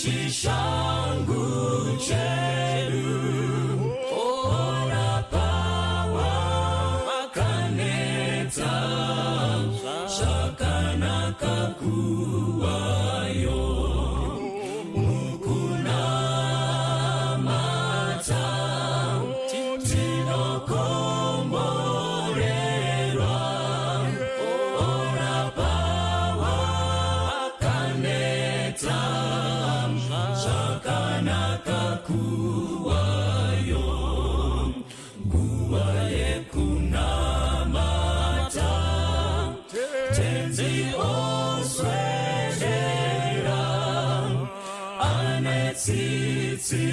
Chishangu chedu orapa wakaneta zvakanaka kuwayo mukunamata tinokomborerwa orapa wakaneta zvakanaka kuwayo nguva yekunamata tenzi oswedera ane tsitsi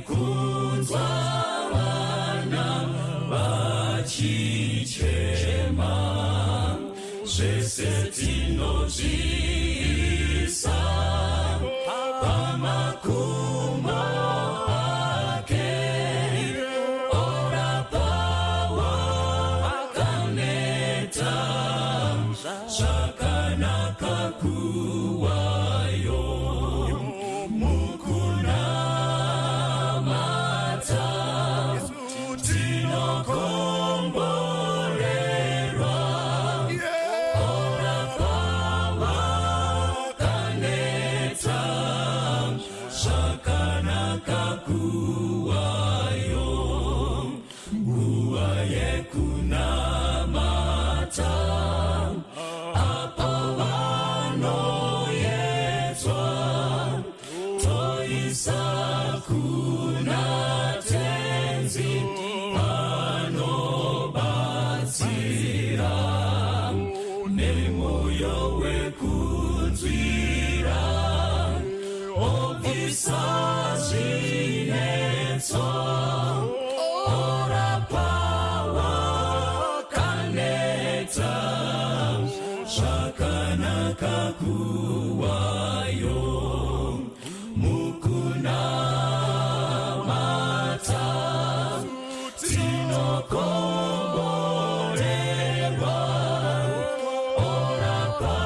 kunzwa vana vachichema zvese tinozviisa pamakumbo ake orapa wakaneta zvakanaka kuwayo mukunamata tinokomborerwa orapa wakaneta zvakanaka kuwayo nguva yekunamata apo vanoyedzwa toisa kuna tenzi anobatsira nemwoyo wekunzwira obvisa zvinetso orapa wakaneta zvakanaka kuwayo mukunamata tinokomborerwa orapa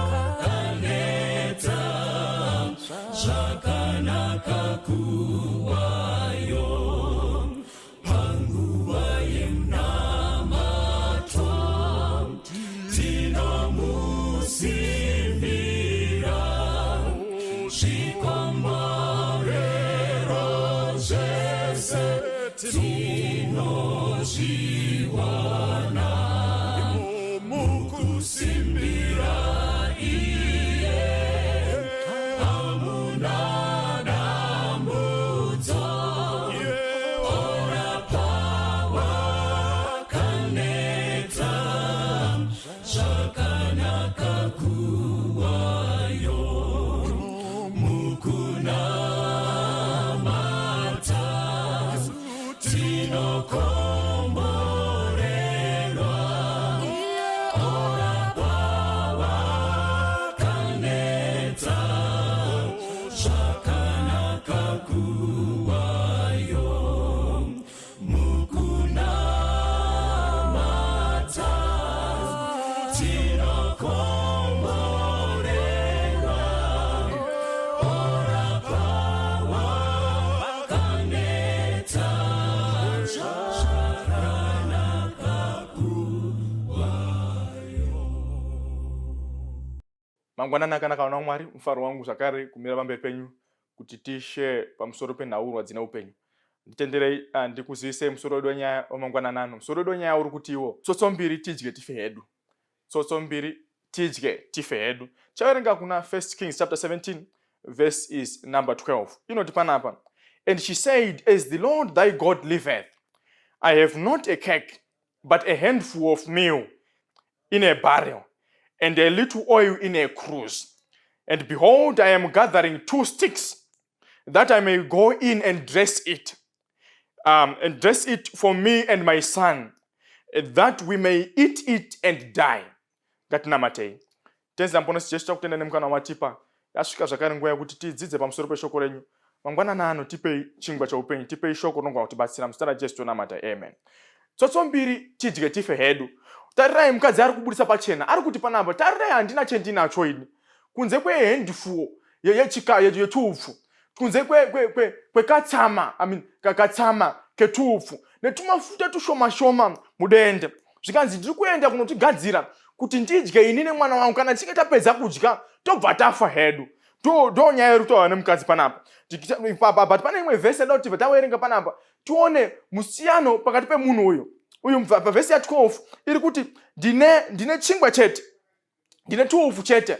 wakaneta zvakanaka kuwayo panguva yemunamato tinomusimbira zvikomborero zvese tinozviwana mukusimbira iye hamuna dambudzo orapa wakaneta zvakanaka kuwayo mukunamata tinokomborerwa orapa wakaneta zvakanaka kuwayo mukunamata tinokomborerwa orapa wakaneta zvakanaka kuwayo. Mangwanani akanaka vana vaMwari, mufaro wangu zvakare kumira pamberi penyu kuti tishe pamusoro penhaurwa dzine upenyu. Nditenderei ndikuzivisei musoro wedu wenyaya wemangwanani ano. Musoro wedu wenyaya uri kuti iwo tsotso mbiri tidye tife hedu. Tsotso mbiri tidye tife hedu. Tichaverenga kuna 1 Kings chapter 17 verse is number 12. Inoti panapa, And she said, As the Lord thy God liveth, I have not a cake, but a handful of meal in a barrel, and a little oil in a cruse. And behold, I am gathering 2 sticks, that I may go in and dress it, and dress it for me and my son, that we may eat it and die. Ngatinamatei. Tenzi Muponesi Jesu, takutenda nemukana wamatipa. Yasvika zvakare nguva yekuti tidzidze pamusoro peshoko renyu. Mangwanani ano tipei chingwa cheupenyu, tipei shoko rinogona kutibatsira. Muzita raJesu tonamata, amen. Tsotso mbiri tidye tife hedu. Tarirai mukadzi ari kubudisa pachena, ari kuti panapa, tarirai handina chendinacho ini. Kunze kwehandful yechiupfu, kunze kwekatsama, I mean, katsama ketuupfu netumafuta tushoma shoma mudende. Zvikanzi, "Ndiri kuenda kunotigadzira kuti ndidye ini nemwana wangu. Kana tichinge tapedza kudya, tobva tafa hedu." Ndo nyaya iri kutaurwa nemukadzi panapa. But pane imwe vhesi yada kuti tibva tawerenga panapa, tione musiyano pakati pemunhu uyu. Pavhesi ya12 iri kuti, "Ndine chingwa chete, ndine tuupfu chete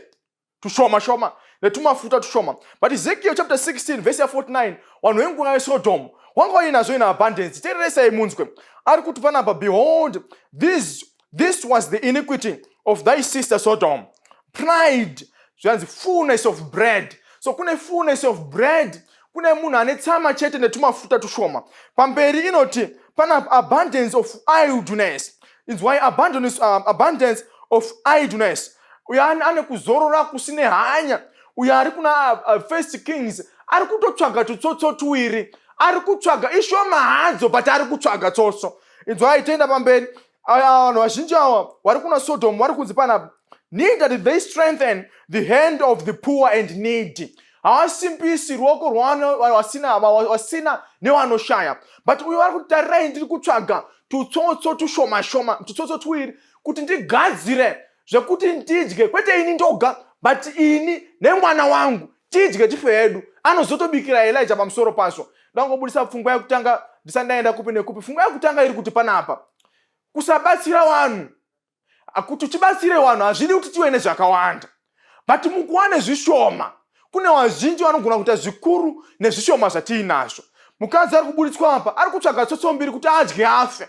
tushoma shoma netumafuta tushoma." But Ezekiel chapter 16 verse ya49, vanhu venguva yeSodom wanga vainazvo in abundance. Teereresai munzwe. Ari kuti panapa, "Behold, this was the iniquity of thy sister Sodom: pride," zvanzi "fullness of bread." So kune fullness of bread, kune munhu ane tsama chete netumafuta tushoma. Pamberi inoti pana abundance of idleness. Inzwai, abundance of idleness. Uyo ane kuzorora kusine hanya. Uyo ari kuna First Kings ari kutotsvaga tutsotso tuwiri. Ari kutsvaga, ishoma hadzo, but ari kutsvaga tsotso. Inzwai, toenda pamberi. Vanhu vazhinji ava vari kuna Sodom vari kunzi panapa, "Neither did they strengthen the hand of the poor and needy." Havasimbisi ruoko rwavasina nevanoshaya. But uyo vari kuti, "Tarirai, ndiri kutsvaga tutsotso tushoma shoma, tutsotso tuwiri, kuti ndigadzire zvekuti ndidye, kwete ini ndoga, but ini nemwana wangu, tidye tife hedu." Anozotobikira Elija pamusoro pazvo. Ndangobudisa pfungwa yekutanga ndisati ndaenda kupi nekupi. Pfungwa yekutanga iri kuti panapa, kusabatsira vanhu. Kuti tibatsire vanhu hazvidi kuti tive nezvakawanda, but mukuva nezvishoma kune vazhinji vanogona kuita zvikuru nezvishoma zvatiinazvo. Mukadzi ari kuburitswa apa ari kutsvaga tsotso mbiri kuti adye afe.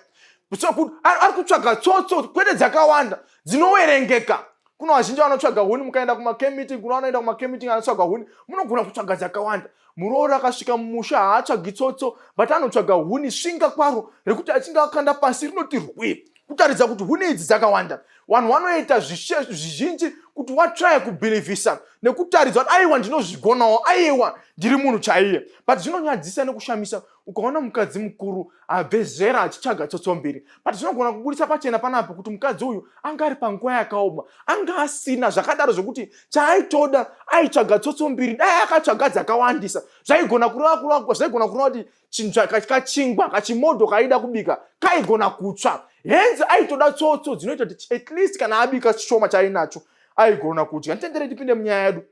So, ari kutsvaga tsotso, kwete dzakawanda, dzinoverengeka. Kuna vazhinji vanotsvaga huni. Mukaenda kumacamp meeting, kuna vanoenda kumacamp meeting anotsvaga huni. Munogona kutsvaga dzakawanda. Muroora akasvika mumusha haatsvagi tsotso, but anotsvaga huni, svinga kwaro rekuti achinge akanda pasi rinoti rwi, kutaridza kuti huni idzi dzakawanda. Vanhu vanoita zvizhinji kuti watraya kubhilivhisa nekutaridza kuti, "Aiwa, ndinozvigonawo, aiwa, ndiri munhu chaiye." But zvinonyadzisa nekushamisa ukaona mukadzi mukuru abve zera achitsvaga tsotso mbiri. But zvinogona kubudisa pachena panapo kuti mukadzi uyu anga ari panguva yakaoma, anga asina zvakadaro zvokuti chaaitoda aitsvaga tsotso mbiri. Dai akatsvaga dzakawandisa, zvaigona kureva kuti kachingwa kachimodho kaida kubika kaigona kutsva. Hence aitoda tsotso dzinoita kuti at least kana abika chishoma chaainacho aigona kudya. Nditendere tipinde munyaya yedu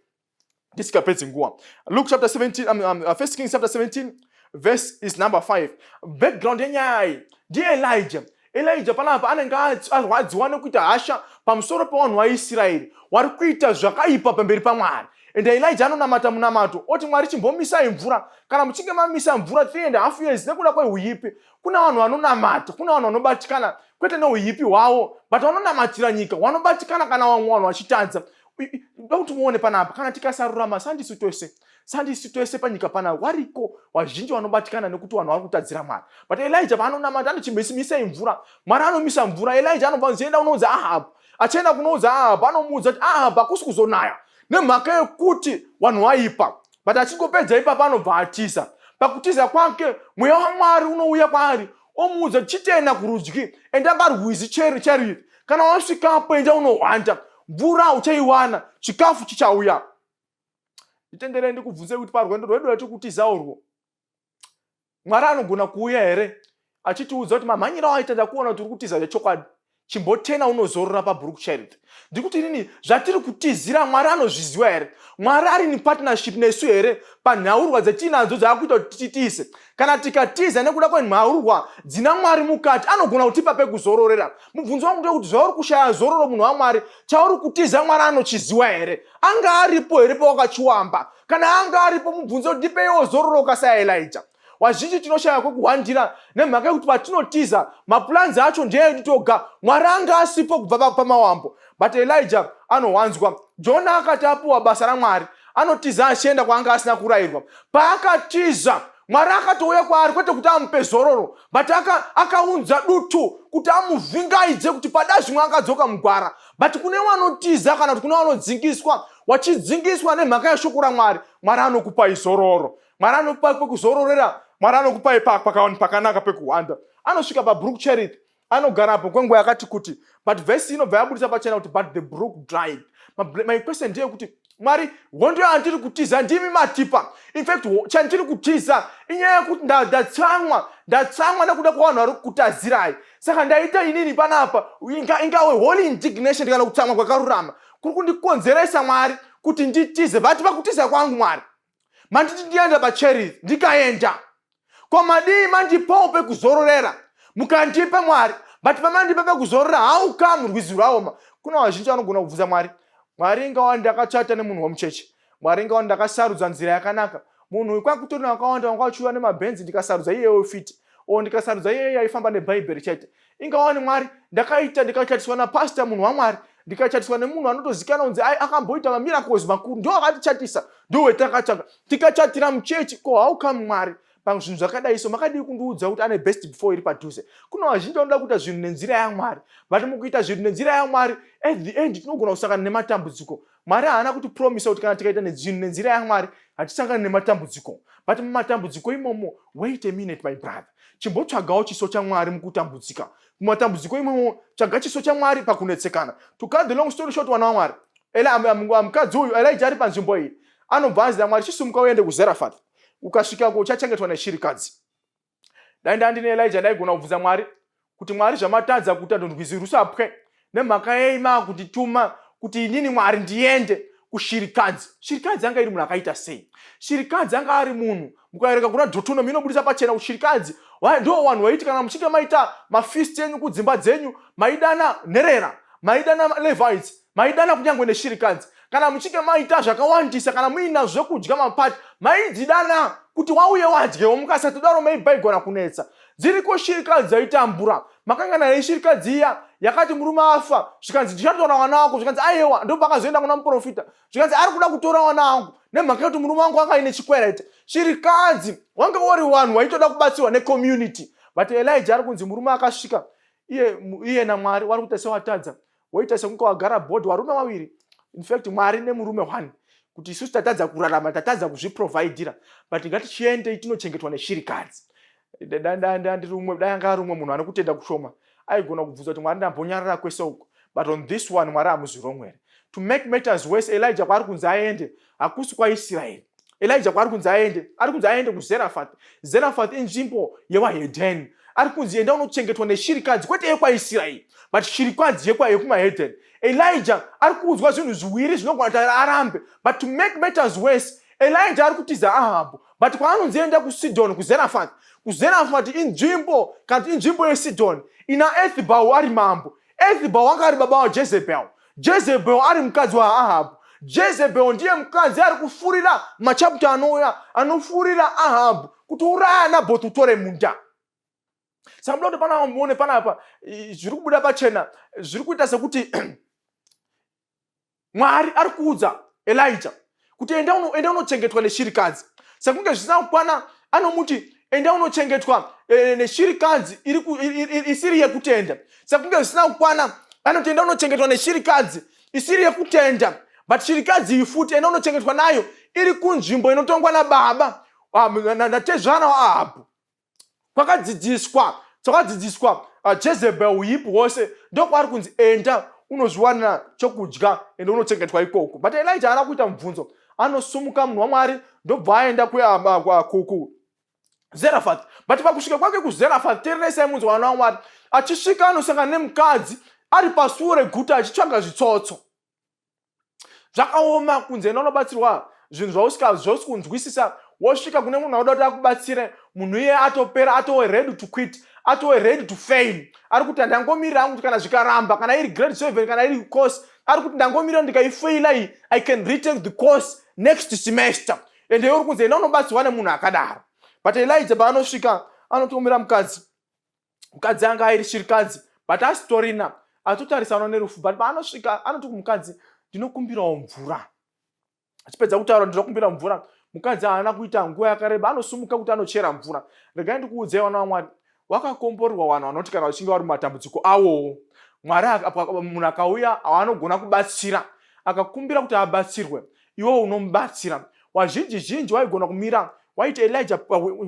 tisikapedzi nguva. Luke chapter 17, First Kings chapter 17 verse is number 5. Background yenyaya iyi ndiElijah. Elijah panapa anenge arwadziwa nekuita hasha pamusoro pevanhu vaIsraeri vari kuita zvakaipa pamberi paMwari. Ende Elijah anonamata munamato oti, "Mwari, chimbomisai mvura. Kana muchinge mamisa mvura 3.5 years nekuda kweuipi." Kuna vanhu vanonamata, kuna vanhu vanobatikana kwete neuipi hwavo, but vanonamatira nyika, vanobatikana kana vamwe vanhu vachitadza. Ndoda kuti muone panapa, kana tikasarurama, sandisu tose, sandisu tose panyika pana wariko vazhinji vanobatikana nekuti vanhu vari kutadzira Mwari. But Elijah paanonamata anochimbomisai mvura, Mwari anomisa mvura. Elijah anobva nzienda unoudza Ahabhu. Achienda kunoudza Ahabhu, anomuudza kuti, "Ahabhu, hakusi kuzonaya nemhaka yekuti vanhu vaipa." But achingopedza ipapo anobva atiza. Pakutiza kwake, mweya waMwari unouya kwaari omuudza, "Chitena kurudyi, enda parwizi Cheriri. Kana wasvikapo, enda unohwanda, mvura uchaiwana, chikafu chichauya." Nditenderei ndikubvunze kuti parwendo rwedu rwatiri kutiza urwo, Mwari anogona kuuya here achitiudza kuti, "Mamhanyiro aita, ndakuona kuti uri kutiza zvechokwadi, chimbotena unozorora paBrook Cherith"? Ndikuti inini, zvatiri kutizira Mwari anozviziva here? Mwari ari nepartnership nesu here panhaurwa dzatinadzo dzaakuita kuti titise? Kana tikatiza nekuda kwenhaurwa dzina Mwari mukati, anogona kutipa pekuzororera. Mubvunzo wangu ndewekuti, zvauri kushaya zororo, munhu waMwari, chauri kutiza Mwari anochiziva here? Anga aripo here pawakachiwamba? Kana anga aripo, mubvunzo kuti, "Ndipeiwo zororo kasaElijah." Wazhinji tinoshaya kwekuhwandira nemhaka yekuti patinotiza, maplans acho ndeedu toga. Mwari anga asipo kubva pamawambo. But Elijah anowanzwa. Jona akati apiwa basa raMwari, anotiza achienda kwaanga asina kurayirwa. Paakatiza, Mwari akatouya kwaari, kwete kuti amupe zororo, but akaunza dutu kuti amuvhingaidze kuti pada zvimwe akadzoka mugwara. But kune vanotiza kana kuti kune vanodzingiswa, wachidzingiswa nemhaka yeshoko raMwari, Mwari anokupai zororo, Mwari anokupai pekuzororera, Mwari anokupai pakanaka pekuhwanda. Anosvika paBrook Cherith, anogarapo kwenguva yakati kuti. But vhesi inobva yabudisa pachena kuti, "But the brook dried." My question ndeyekuti Mwari, hondo yandiri kutiza ndimi matipa. In fact, chandiri kutiza inyaya yekuti ndatsamwa, ndatsamwa nekuda kwavanhu vari kukutazirai. Saka ndaita inini panapa ingawe holy indignation kana kutsamwa kwakarurama kuri kundikonzeresa Mwari kuti nditize. Vati pakutiza kwangu Mwari manditi ndienda paCherith, ndikaenda. Ko madii mandipawo pekuzororera, mukandipa Mwari, but pamandipa pekuzorora, how come rwizi rwaoma? Kuna vazhinji vanogona kubvunza Mwari, Mwari, ingawa ndakachata nemunhu wemuchechi, Mwari, ingawa ndakasarudza nzira yakanaka, munhu uyu kwakutori vakawanda vanga vachiuya nemabhenzi, ndikasarudza iyeyo fit o ndikasarudza iyeye aifamba nebhaibheri chete. Ingawani Mwari, ndakaita ndikachatiswa napastor, munhu waMwari, ndikachatiswa nemunhu anotozikanwa kunzi akamboita mamiracles makuru, ndo akatichatisa, ndo wetakatsvaga, tikachatira muchechi. Ko how come Mwari, pazvinhu zvakadai so makadii kundiudza kuti ane best before iri padhuze? Kuna vazhinji vanoda kuita zvinhu nenzira yaMwari, but mukuita zvinhu nenzira yaMwari, at the end tinogona kusangana nematambudziko. Mwari haana kutipromisa kuti kana tikaita zvinhu nenzira yaMwari hatisangani nematambudziko, but mumatambudziko imomo, wait a minute, my brother, chimbotsvagawo chiso chaMwari mukutambudzika. Mumatambudziko imomo tsvaga chiso chaMwari pakunetsekana. To cut the long story short, wana waMwari, mukadzi uyu Elija ari panzvimbo iyi anobva anzi naMwari, "Chisumuka uende kuZerafath, ukasvikako uchachengetwa neshirikadzi." Dai ndandine Elija, ndaigona kubvunza Mwari kuti, "Mwari, zvamatadza kuita ndondwizi rusapwe nemhaka yei maakutituma kuti inini Mwari ndiende kushirikadzi?" Shirikadzi anga iri munhu akaita sei? Shirikadzi anga ari munhu, mukaerenga kuna Deuteronomy inobudisa pachena kuti shirikadzi ndo vanhu vaiti kana muchinge maita mafeast enyu kudzimba dzenyu, maidana nherera, maidana Levites, maidana kunyange neshirikadzi. Kana muchinge maita zvakawandisa, kana muina zvekudya, mapati, maidzidana kuti wauye wadyewo. Mukasatodaro maibhaigona kunetsa. Dziriko shirikadzi dzaitambura. Makangana neshirikadzi iya yakati murume afa, zvikanzi, "Ndichatora wana wako"? Zvikanzi, "Aiwa." Ndopakazoenda kuna muprofita, zvikanzi, "Ari kuda kutora wana wangu nemhaka yekuti murume wangu anga aine chikwerete." Shirikadzi wange uri vanhu waitoda kubatsirwa necommunity, but Elijah ari kunzi murume akasvika, iye naMwari wari kuita sewatadza, woita sekunge wagara bhodhi, varume vaviri, in fact Mwari nemurume one, kuti isusu tatadza kurarama, tatadza kuzviprovidira, but ngatichiendei tinochengetwa neshirikadzi. Ndiri umwe, dai anga ari umwe munhu ane kutenda kushoma, aigona kubvunza kuti, "Mwari, ndambonyarara kwese uko, but on this one, Mwari, hamuzvirongwe here?" To make matters worse, Elijah kwaari kunzi aende hakusi kwaIsraeri. Elijah kwaari kunzi aende, ari kunzi aende kuZerafath. Zerafath inzvimbo yevahedheni. Ari kunzi enda unochengetwa neshirikadzi, kwete yekwaIsraeri, but shirikadzi yekumahedheni. Elijah ari kuudzwa zvinhu zviwiri zvinogona kuti arambe. But to make matters worse, Elijah ari kutiza Ahabhu, but kwaanonzi enda kuSidon, kuZerafath. KuZerafath inzvimbo, kana kuti inzvimbo yeSidon ina Ethbau ari mambo. Ethbau anga ari baba waJezebel, Jezebel ari mukadzi waAhabhu. Jezebel ndiye mukadzi ari kufurira machapter anouya, anofurira Ahabhu kuti uraya Nabhothi utore munda. Saka muda kuti panapa muone panapa zviri kubuda pachena, zviri kuita sekuti Mwari ari kuudza Elija kuti enda unochengetwa neshirikadzi. Sekunge zvisina kukwana, anomuti enda unochengetwa neshirikadzi isiri yekutenda. Sekunge zvisina kukwana, anoti enda unochengetwa neshirikadzi isiri yekutenda, but shirikadzi iyi futi enda unochengetwa nayo iri kunzvimbo inotongwa nababa natezvana waAhabhu, kwakadzidziswa Jezebel uipi hwose. Ndokwaari kunzi enda unozviwanira chokudya, ende unochengetwa ikoko. But Elijah haana kuita mubvunzo, anosumuka munhu waMwari, ndobva aenda kuZerafath. But pakusvika kwake kuZerafath, teereresai munzi, wana waMwari, achisvika anosangana nemukadzi ari pasuo reguta achitsvaga zvitsotso. Zvakaoma kunze enda unobatsirwa zvinhu zvausi kunzwisisa, wosvika kune munhu auda kuti akubatsire, munhu iye atopera, atove ready to quit, atove ready to fail. Ari kuti, "Ndangomirira hangu kuti kana zvikaramba, kana iri grade 7, kana iri course," ari kuti, "ndangomirira, ndikaifeila iyi, I can retake the course next semester." Ende uri kunzi enda unobatsirwa nemunhu akadaro. But Elijah paanosvika anotomira mukadzi. Mukadzi anga airi shirikadzi, but asitorina, atotarisana nerufu. But paanosvika anoti kumukadzi, "Ndinokumbirawo mvura." Achipedza kutaura, "Ndinokumbira mvura," mukadzi haana kuita nguva yakareba, anosumuka kuti anochera mvura. Regai ndikuudzei, vana vaMwari, wakakomborerwa vanhu vanoti kana vachinge vari mumatambudziko awowo, Mwari, munhu akauya avanogona kubatsira, akakumbira kuti abatsirwe, iwewo unomubatsira. Wazhinji zhinji waigona kumira waiti, "Elijah,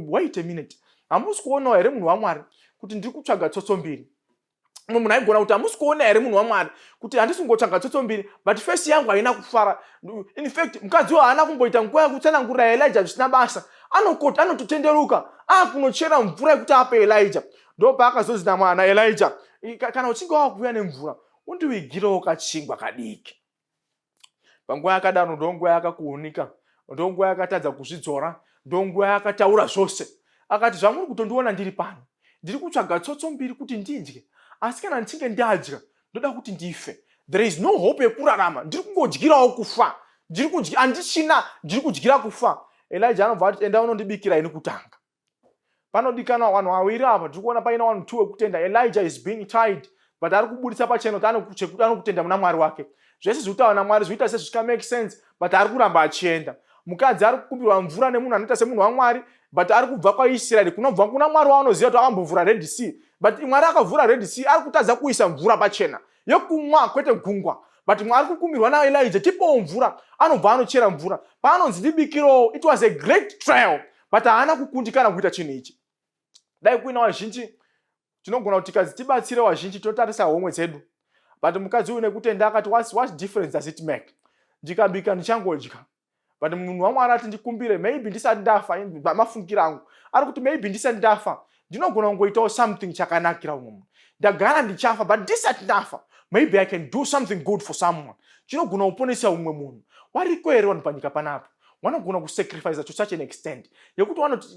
wait a minute, hamusi kuonawo here, munhu waMwari, kuti ndiri kutsvaga tsotso mbiri?" Mumwe munhu aigona kuti, "Hamusi kuona here, munhu waMwari, kuti handisi kungotsvaga tsotso mbiri, but face yangu haina kufara?" In fact, mukadzi uyo haana kumboita nguva yekutsanangurira Elijah zvisina basa. Anokota, anototenderuka, akunochera mvura yekuti ape Elijah. Ndo paakazozi namwana Elijah, "Kana uchinge wakuuya nemvura, undiwigirawo kachingwa kadiki." Panguva yakadaro ndonguva yakakuunika, ndonguva yakatadza kuzvidzora, ndonguva yakataura zvose. Akati, "Zvamuri kutondiona ndiri pano, ndiri kutsvaga tsotso mbiri kuti ndidye, asi kana ndichinge ndadya, ndoda kuti ndife. There is no hope yekurarama. Ndiri kungodyirawo kufa. Ndiri kudya, handichina, ndiri kudyira kufa." Elijah anobva ati, "Enda unondibikira ini kutanga." Panodikanwa vanhu vaviri apa. Tiri kuona paina vanhu two wekutenda. Elijah is being tied, but ari kubudisa pachena kuti anokutenda muna Mwari wake. Zvese zviri kutaura naMwari zvinoita sezvisika make sense, but ari kuramba achienda. Mukadzi ari kukumbirwa mvura nemunhu anoita semunhu waMwari, but ari kubva kwaIsraeri, kunobva kuna Mwari waanoziva kuti akambovhura Red Sea. But Mwari akavhura Red Sea ari kutadza kuisa mvura pachena yekumwa, kwete gungwa. But Mwari kukumbirwa naElijah, "Tipowo mvura." Anobva anochera mvura. Paanonzi, "Ndibikirowo," it was a great trial, but haana kukundikana kuita chinhu ichi. Dai kuina vazhinji, tinogona kuti tikazi tibatsire vazhinji, totarisa homwe dzedu. But mukadzi uyu nekutenda akati, What difference does it make? Ndikabika ndichangodya, but munhu waMwari ati ndikumbire. Maybe ndisati ndafa," mafungiro angu ari kuti, "maybe ndisati ndafa ndinogona kungoitawo something chakanakira umwe munhu. Ndagara ndichafa, but ndisati ndafa maybe I can do something good for someone, chinogona kuponesa umwe munhu." Wariko here vanhu panyika panapa vanogona kusacrifice to such an extent yekuti vanoti,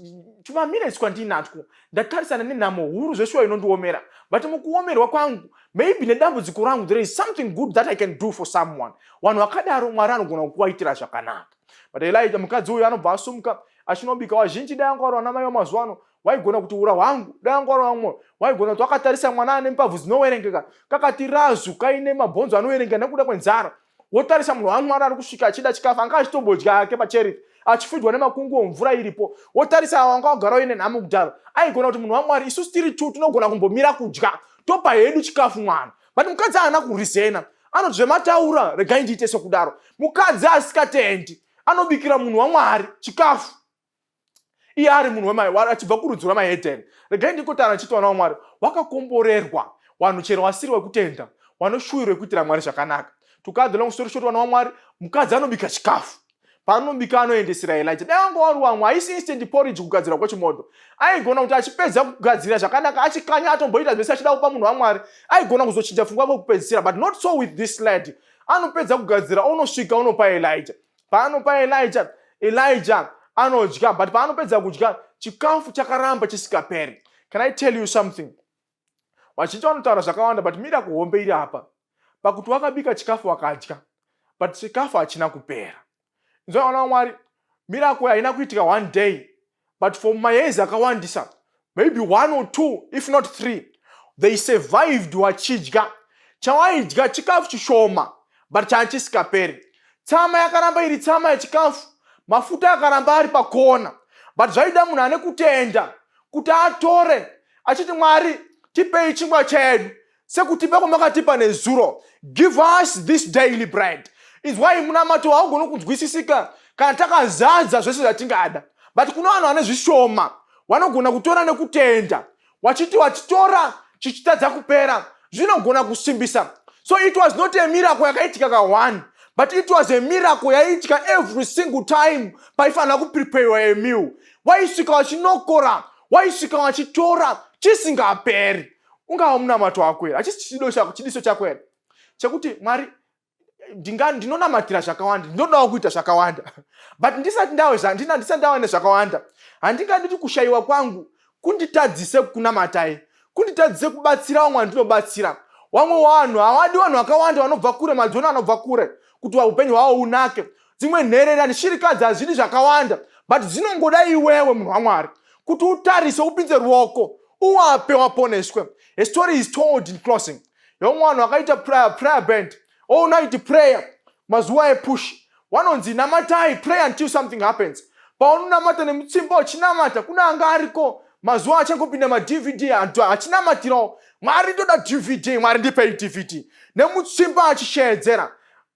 "Tumaminutes kwandinatwo, ndatarisana nenhamo huru zveshuwa inondiomera, but mukuomerwa kwangu, maybe nedambudziko rangu, there is something good that I can do for someone"? Vanhu vakadaro Mwari anogona kuvaitira zvakanaka. But Elijah, mukadzi uyu anobva asumuka achinobika. Wazhinji, dai anga vari vana mai vamazuva ano, waigona kuti, "Ura hwangu." Dai anga vari vamwe, waigona kuti wakatarisa mwana ane mbabvu dzinoverengeka, kakati razu, kaine mabhonzo anoverengeka nekuda kwenzara, wotarisa munhu waMwari ari kusvika achida chikafu, anga achitombodya ake pacherith, achifidwa nemakunguo, mvura iripo. Wotarisa wanga wagara uine nhamo kudhara, aigona kuti, "Munhu waMwari, isusu tiri tu tinogona kumbomira kudya, topa hedu chikafu mwana." But mukadzi haana kurizena. Anoti, "Zvemataura, regai ndiite sokudaro." Mukadzi asikatendi anobikira munhu waMwari chikafu, iye ari munhu achibva kurudzi rwamahedheni. Regai ndikotaura ndichiti, vana waMwari wakakomborerwa vanhu chero wasiri wekutenda, vanoshuwiro yekuitira Mwari zvakanaka. To cut the long story short, vana waMwari, mukadzi anobika chikafu. Paanobika anoendesera Elijah. Dai wanga wari wamwe, haisi instant porridge kugadzirwa kwechimoto. Aigona kuti achipedza kugadzira zvakanaka, achikanya, atomboita zvese achida kupa munhu waMwari, aigona kuzochinja pfungwa kwekupedzisira. But not so with this lady. Anopedza kugadzira, unosvika unopa Elijah. Paanopa Elijah, Elijah anodya, but paanopedza kudya, chikafu chakaramba chisikaperi. Can I tell you something? Vazhinji vanotaura zvakawanda, but miracle hombe iri apa pakuti wakabika chikafu, wakadya, but chikafu hachina kupera. Inzwa, vana vaMwari, miracle haina kuitika one day, but for mayears akawandisa, maybe one or two, if not three, they survived wachidya. Chawaidya chikafu chishoma, but changa chisikaperi. Tsama yakaramba iri tsama yechikafu, mafuta akaramba ari pakona. But zvaida munhu ane kutenda kuti atore achiti, "Mwari, tipei chingwa chedu sekutipa kwamakatipa nezuro. Give us this daily bread." Inzwai, munamato haugoni kunzwisisika kana takazadza zvese zvatingada, but kuno vanhu vane zvishoma vanogona kutora nekutenda, wachiti wachitora chichitadza kupera, zvinogona kusimbisa. So it was not a miracle yakaitika ka1, but it was a miracle yaiitika every single time paifanira kupreparewa a meal. Waisvika wachinokora, waisvika wachitora chisingaperi. Ungava munamato wako here? Hachisi chidiso chako here chekuti, "Mwari, ndinonamatira zvakawanda, ndinodawo kuita zvakawanda, but ndisati ndava nezvakawanda, handingadi kuti kushayiwa kwangu kunditadzise kunamatai, kunditadzise kubatsira vamwe vandinobatsira"? Vamwe vanhu havadi vanhu vakawanda vanobva kure, madzona anobva kure, kuti upenyu hwavo unake. Dzimwe nherera neshirikadzi hazvidi zvakawanda, but dzinongoda iwewe, munhu waMwari, kuti utarise, upinze ruoko, uwape, waponeswe. A story is told in closing yeumwe vanhu vakaita prayer band, all night prayer. Mazuva epush vanonzi, "Namatai, pray until something happens." Paunonamata nemutsimba uchinamata, kuna anga ariko mazuva achangopinda maDVD, antu achinamatirawo, "Mwari, ndoda DVD. Mwari, ndipei DVD," nemutsimba achishedzera.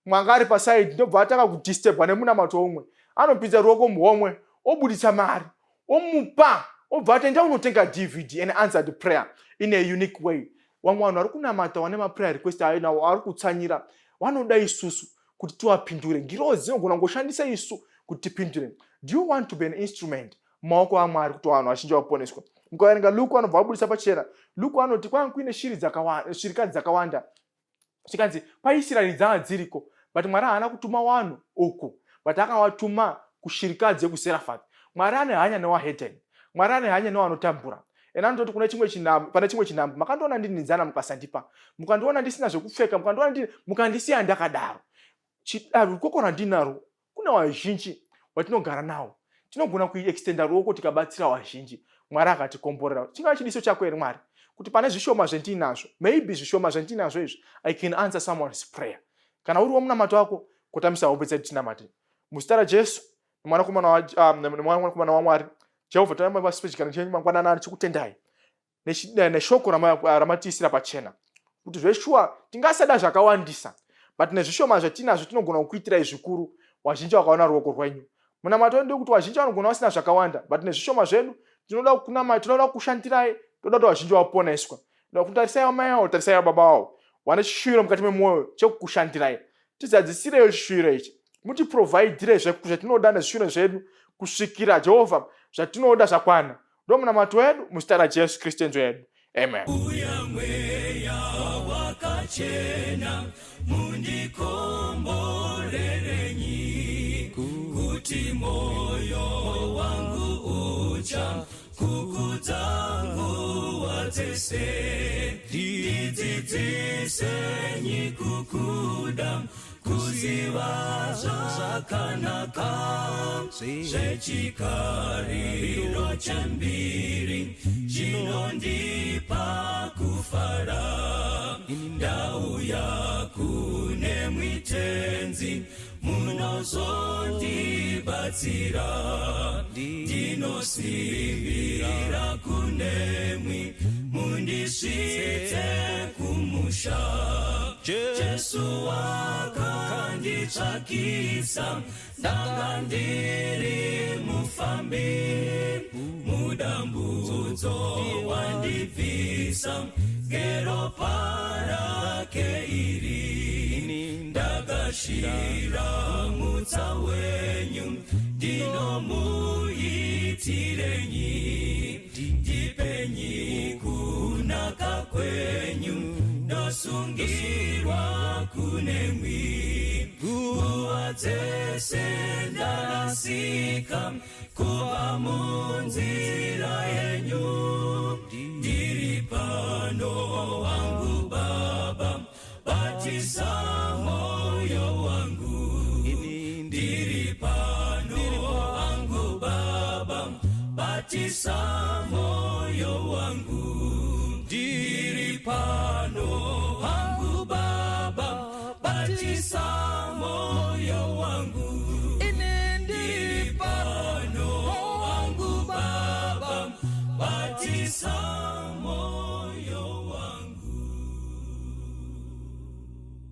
Mwanga ari pasaidi, ndobva atanga kudisturbwa nemunamato umwe. Anopinza ruoko muhomwe, obudisa mari, omupa, obva ati, "Enda unotenga DVD." And answered prayer in a unique way. Vamwe vanhu vari kunamata vane maprayer request ainawo ari kutsanyira, vanoda isusu kuti tiwapindure. Ngirozi dzinogona kungoshandisa isu kuti tipindure. Do you want to be an instrument mumaoko aMwari kuti vanhu vazhinji vaponeswa? Mukaverenga Luke anobva abudisa pachena. Luke anoti kwanga kuine shiri dzakawanda, shirikadzi dzakawanda, zvikanzi paIsraeri dzanga dziriko, but Mwari haana kutuma vanhu uku, but akawatuma kushirikadzi yekuSerafathi. Mwari ane hanya newahedheni, Mwari ane hanya newanotambura. And anototi kune chimwe chinhambo, pane chimwe chinhambo makandiona ndini nzana mukasandipa, mukandiona ndisina zvekupfeka, mukandiona ndini, mukandisiya ndakadaro. Rukoko rwandinarwo kune wazhinji watinogara nawo, tinogona kuextenda ruoko tikabatsira wazhinji. Mwari akatikomborera. Chingava chidiso chako here, Mwari, kuti pane zvishoma zvendinazvo, maybe zvishoma zvendinazvo izvi, I can answer someone's prayer? Kana uri womunamato wako, kotamisa hope dzedu tinamate muzita raJesu nemwanakomana waMwari. Jehovha, taamba pasi pechigaro chenyu mangwanani, chikutendai neshoko ramatiisira pachena kuti zveshuwa tingasada zvakawandisa, but nezvishoma zvatinazvo tinogona kukuitirai zvikuru, wazhinji vakaona ruoko rwenyu. Munamato wedu ndekuti wazhinji vanogona vasina zvakawanda, but nezvishoma zvedu tinoda kunama, tinoda kushandirai, toda kuti vazhinji vaponeswa. Ndoda kutarisai amai avo, tarisai vababa vavo vane chishuwiro mukati memwoyo chekukushandirai. Tizadzisireyo chishuwiro ichi, mutiprovhaidhire zvatinoda nezvishuwiro zvedu kusvikira, Jehovha, zvatinoda zvakwana. Ndo munamato wedu muzita raJesu Kristu enzo yedu, amen. Uya mweya wakachena, mundikomborerenyi kuti moyo wangu ucha kukudza nguva dzese. Ndidzidzisenyi kukuda, kuziva zvakanaka zvechikariro chembiri chinondipa kufara. Ndauya kune mwitenzi, munozondibatsira. Ndinosimbira kunemwi, mundisvitse kumusha. Jesu wakanditsvakisa, ndanga ndiri mufambi mudambudzo, wandibvisa ngeropa rake iri. Ndakashira mutsa wenyu, ndinomuitirenyi? Ndipenyi kunaka kwenyu, ndosungirwa kunemwi. Nguva dzese ndarasika kubva munzira yenyu. Ndiri pano wangu baba, batisa moyo wangu. Ndiri pano wangu baba, batisa moyo wangu. Ndiri pano.